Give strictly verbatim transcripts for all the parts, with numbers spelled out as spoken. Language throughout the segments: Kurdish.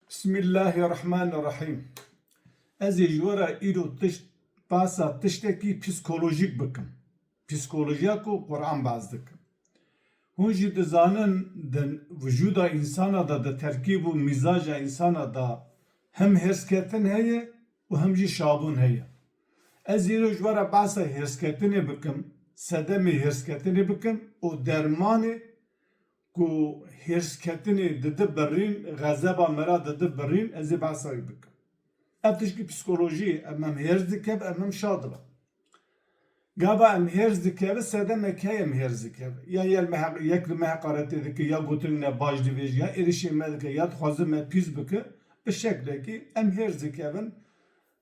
Bismillahirrahmanirrahîm. Ez ê ji we re îro tişt, behsa tiştekî psîkolojîk bikim. Psîkolojiya ku Quran behs dike. Hûn jî dizanin di vijûda însana de, di terkîb û mîzaja însana de hem hêrsketin heye û hem jî şabûn heye. Ez îro ji we re behsa hêrsketinê bikim, sedemê hêrsketinê bikim û dermanê ku hêrsketinê didi birîn, xezeba me re didi birîn, ez ê behsa wî bikim. Ev tişkî psîkolojî ye, em, em hêrs dikeve, em, em şa dibe. Gava em hêrs dikeve, sedemek heye em hêrs dikeve. Ya yek li me heq-, yek li me heqaretê dike, ya gotinek ne baş divêje, ya êrişê me dike, ya dixwaze me pîs bike, bi şeklekî em hêrs dikevin,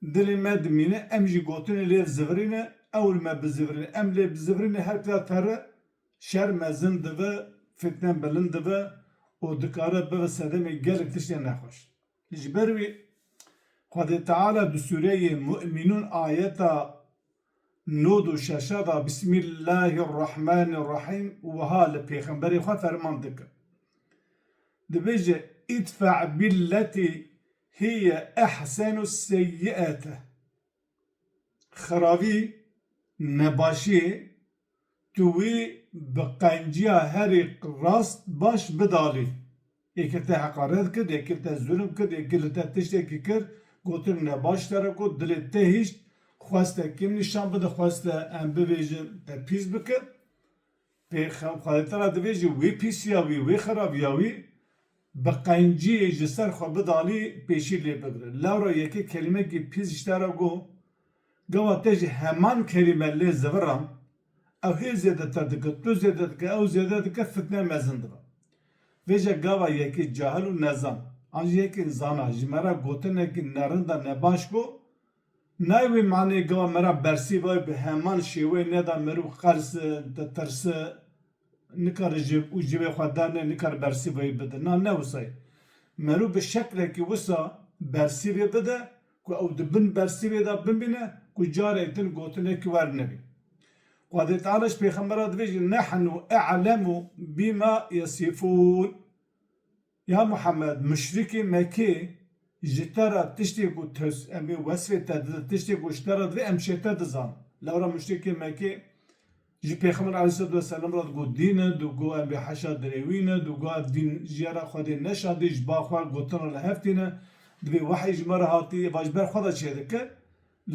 dilê me dimîne, em jî gotinê lê zivirîne, ew li me bizivirîne, em lê bizivirîne, her pira tere, şer mezin dibe, fitne bilind dibe û dikare bibe sedemê gelek tiştên nexweş. Ji ber wî Xwedê Teala di sûreyê Mu'minûn ayeta nod û şeş de Bismillahirrahmanirrahîm wiha li pêxemberê xwe ferman dike. Dibêje, "Îdfe' billetî hiye ehsenu seyyi'ete." Xirabî, nebaşiyê, tu wî bi qenciya herî rast baş bidalî. Yekî te heqaret kir, yekî te zulm kir, yekî li te tiştekî kir, gotin nebaş te re got, dilê te hişt, xwest te kêm nîşan bide, xwest te em bibêjin te pîs bike. Pê xe-, Xwedê Teala divêje wê pîsiya wî, wê xerabiya wî bi qenciyê ji ser xwe bidalî pêşî lê bigire. Lewra yekê kelîmekî pîs ji te re got, gava te jî heman kelîme lê ziviran, ew hê zêdetir dike, tu zêde dike, ew zêde dike, fitne mezin dibe. Vêca gava yekê cahil û nezan, an jî yekê zana, ji me re gotinekî nerind a nebaş got, nayê wê manê gava me re bersîv be bi heman şêweyê neda merû qerse, ditirse, nikare ji, û ji vê xwe derne, nikare bersîvê bide. Na, ne wisa ye. Merû bi şeklekî wisa bersîvê bide, ku ew di bin bersîvê de bimîne, ku carek din gotinekî wernebî. Xwedê Teala ji Pêxembera divêje, "Nehnu e'lemu bima yesifûn." Ya Muhammed, muşrikê Mekkê ji te re tiştê ku tes-, em ê wesfê te dide, tiştê ku ji te re divê, em şê te dizan. Lewra muşrikê Mekkê ji Pêxember aleyhisselatu vesselam re digot dîn e, digot em bê heşa dirêwî ne, digot ev dîn ji ya re Xwedê neşandî, ji ba xwe gotin re li hev tîne, divê wehî ji me re hatî, va ji ber xwe de çêdike.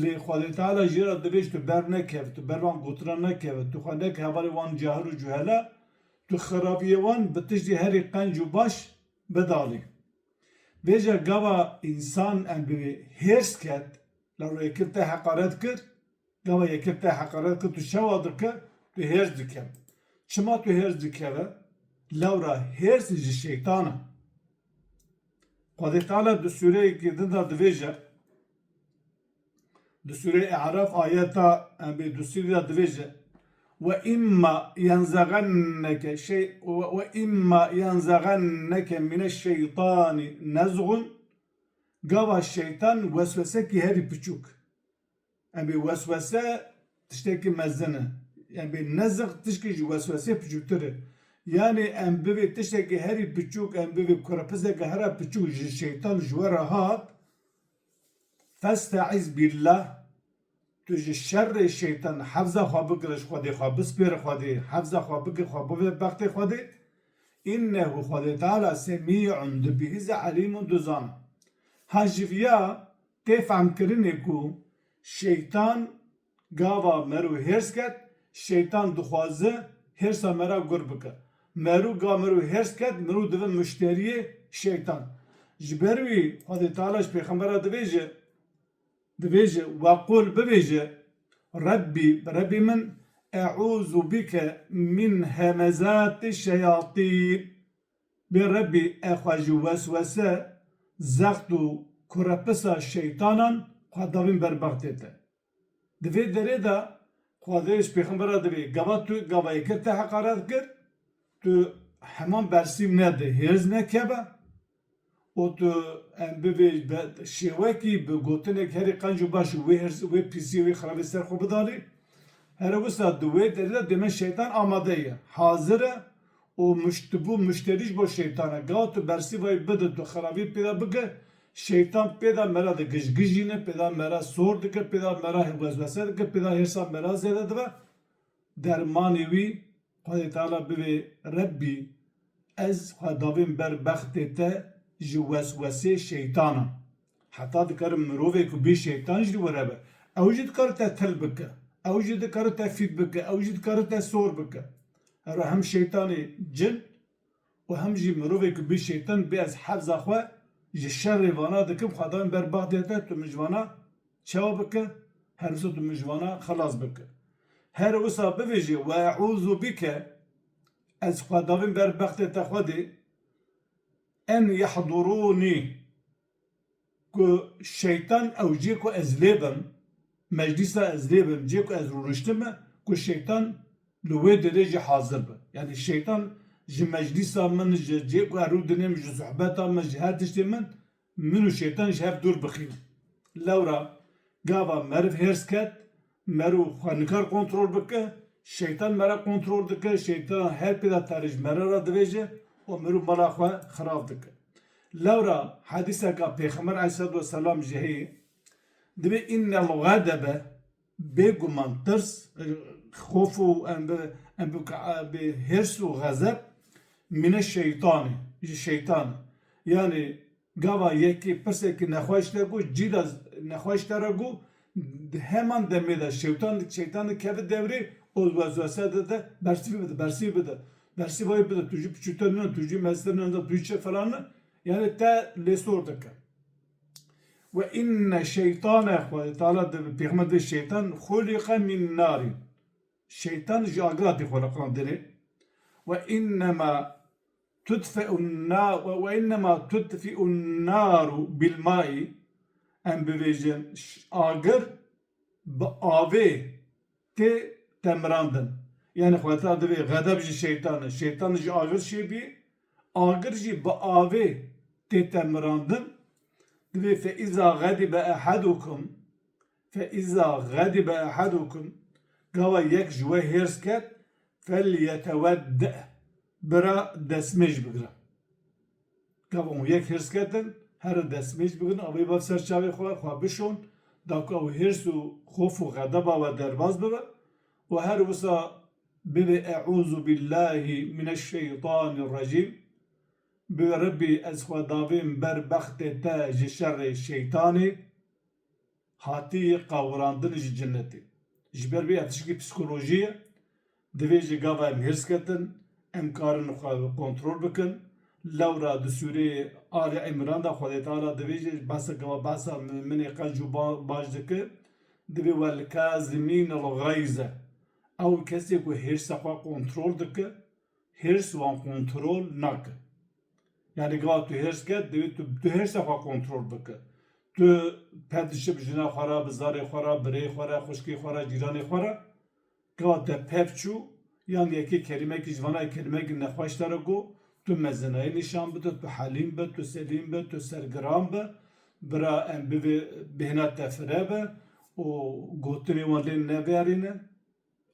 Lê Xwedê Teala jê re divê ji tu ber nekeve, tu ber wan gotina nekeve, tu xwe neke hevalê wan cahil û cuhela, tu xirabiyê wan bi tiştê herî qenc û baş bidalî. Vêca gava însan em bivê hêrs ket, lewra yekî te heqaret kir, gava yekî te heqaret kir, tu çawa dike, tu hêrs dikeve. Çima tu hêrs dikeve? Lewra hêrs ji şeytan e. Xwedê Teala di sûreyekî din de divêje, di sûreyê E'raf ayeta, em bê du sî de divêje, "Ve imma yenzeğenneke şey, ve, ve imma yenzeğenneke mineşşeytani nezğun." Gava şeytan weswesekî herî piçûk. Em bê weswese tiştekî mezin e. Em bê nezix tişkî ji weswesê piçûktir e. Yanî em bivê tiştekî herî piçûk, em bivê kurepizeke hera piçûk ji şeytan ji we re hat, festeiz billah, tu ji şerê şeytan hefza xwe bigire, ji Xwedê xwe bispêre Xwedê, hefza xwe bike xwe bivê bextê Xwedê. Înnehu, Xwedê Teala, semî'un, dibihîze, elîmun, dizan. Ha ji viya tê fehmkirinê ku şeytan gava merû hêrs ket, şeytan dixwaze hêrsa me re gur bike. Merû ga merû hêrs ket, merû dibe muşteriyê şeytan. Ji ber wî Xwedê Teala ji Pêxembera divêje, divêje, "Wequl, bibêje, Rebbî, Rebbî min, e'ûzu bike min hemezatî şeyatîn." Bê Rebbî, ez xwe ji weswese, zext û kurepisa şeytanan xwe davîn ber bextê te. Di vê derê de Xwedê ji Pêxembera divê, gava tu, gava yekê te heqaret kir, tu heman bersîv nede, hêrs nekeve û tu em bivê be-, şêwekî bi gotinek herî qenc û baş wê hêrs, wê pîsî, wê xirabî ser xwe bidalî. Here wisa di wê derê de dême şeytan amade ye, hazir e û muşt-, tu bû muşterî ji bo şeytan e. Gawa tu bersîvayî bide, tu xerabî pêda bike, şeytan pêda mera digijgijîne, pêda mera sor dike, pêda mera weswese dike, pêda hêrsa mera zêde dibe. Dermanê wî Xwedê Teala bivê Rebbî, ez xwe davêm ber bextê te ji weswesê şeytana. Heta dikare mirovê ku bê şeytan jî li wir hebe. Ew jî dikare te til bike. Ew jî dikare te fît bike. Ew jî dikare te sor bike. Hero hem şeytanê cin û hem jî mirovê ku bê şeytan bê ez hefza xwe ji şerê vana dikim, xwe davêm ber bextê te, tu min ji vana çawa bike, her wisa tu min ji vana xelas bike. Her wisa bivêjê, "Ve eûzu bike", ez xwe davêm ber bextê te Xwedê, "en yehdurûnî", ku şeytan ew cê ku ez lê bim, meclîsa ez lê bim, cê ku ez rûniştime, ku şeytan li wê derê jî hazir be. Yanî şeytan ji meclîsa min, ji cê ku ez rûdinêm, ji sohbeta min, ji her tiştê min, min û şeytan ji hev dûr bixîne. Lewra gava meriv hêrs ket, meriv xwe nikar kontrol bike, şeytan mere kontrol dike, şeytan her pêda tarî ji mere re divêje û meriv mala xwe xirab dike. Lewra hedîseka Pêxember aleyhisselatu vesselam jî heye, divê innel ğedebe, bêguman tirs, xof û em bi, em bi, bi hêrs û xezeb mine şeytanê, ji şeytan e. Yanî gava yekê pirsekî nexweş te got, cî de nexweş te re got, di heman demê de şeytan, şeytan dikeve devrê, û weswese dide, bersîv bide, bersîv bide, bersîvayî bide, tu jî piçûtir nîne, tu jî mestir nîne, tu jî çi falan nîne, yanî te lê sor dike. Ve inne şeytane, Xwedê Teala di pêxember de şeytan, xuliqe min narî. Şeytan ji agir hatî xwe liqandinê. Ve innema tudfi'un na-, ve, ve innema tudfi'un naru bil ma'i. Em bivêjin, ş-, agir bi avê tê temirandin. Yanî Xwedê Teala divê xedeb ji şeytan e. Şeytan ji agir çêbî, agir jî bi avê tê temirandin. Divê fe iza xedibe ehadukum, fe iza xedibe ehadukum, gava yek ji we hêrs ket, fel yetewedde, bira destmêj bigire. Gava hûn yek hêrs ketin, here destmêj bigirin, avê bab ser çavê xwe, xwe bişon, da ku ew hêrs û xof û xedeba we derbas bibe û her wisa bibê eûzu billahî mineşşeytanirrecîm, bibê Rebbî ez xwe davêm ber bextê te ji şerê şeytanê, hatî qawirandin ji cinnetê. Ji ber vê ev tişkî psîkolojî ye, divê ji gava em hêrs ketin, em karin xwe kontrol bikin. Lewra di sûreyê Ali Îmran de Xwedê Teala divê jî behsa gava behsa muminê qenc û ba-, baş dike, divê wel kazimînel gayze. Ew kesê ku hêrsa xwe kontrol dike, hêrs wan kontrol nake. Yanî gava tu hêrs ket, divê tu, tu hêrsa xwe kontrol bike. Tu ped diçe bi jina xwe re, bi zarê xwe re, birê xwe re, xwişkê xwe re, cîranê xwe re. Gava te ped çû, yan yekê kelîmekî ji vana kelîmekî nexweş te re got, tu mezinayî nîşan bide, tu helîm be, tu selîm be, tu sergiran be, bira em bivê bêhna te fire be û gotinê wan lê neverîne.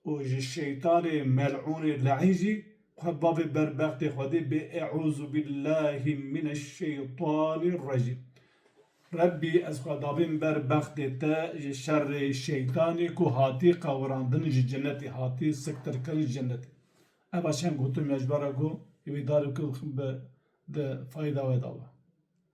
û ji şeytanê mel'ûnê le'în jî xwe bavê ber bextê Xwedê bê eûzu billahî mineşşeytanirrecîm. Rebbî ez xwe davêm ber bextê te ji şerê şeytanê ku hatî qawirandin ji cinnetê, hatî siktirkirin ji cinnetê. Eva çend gotin me ji ber re got, wî dar bi di fayda we de be.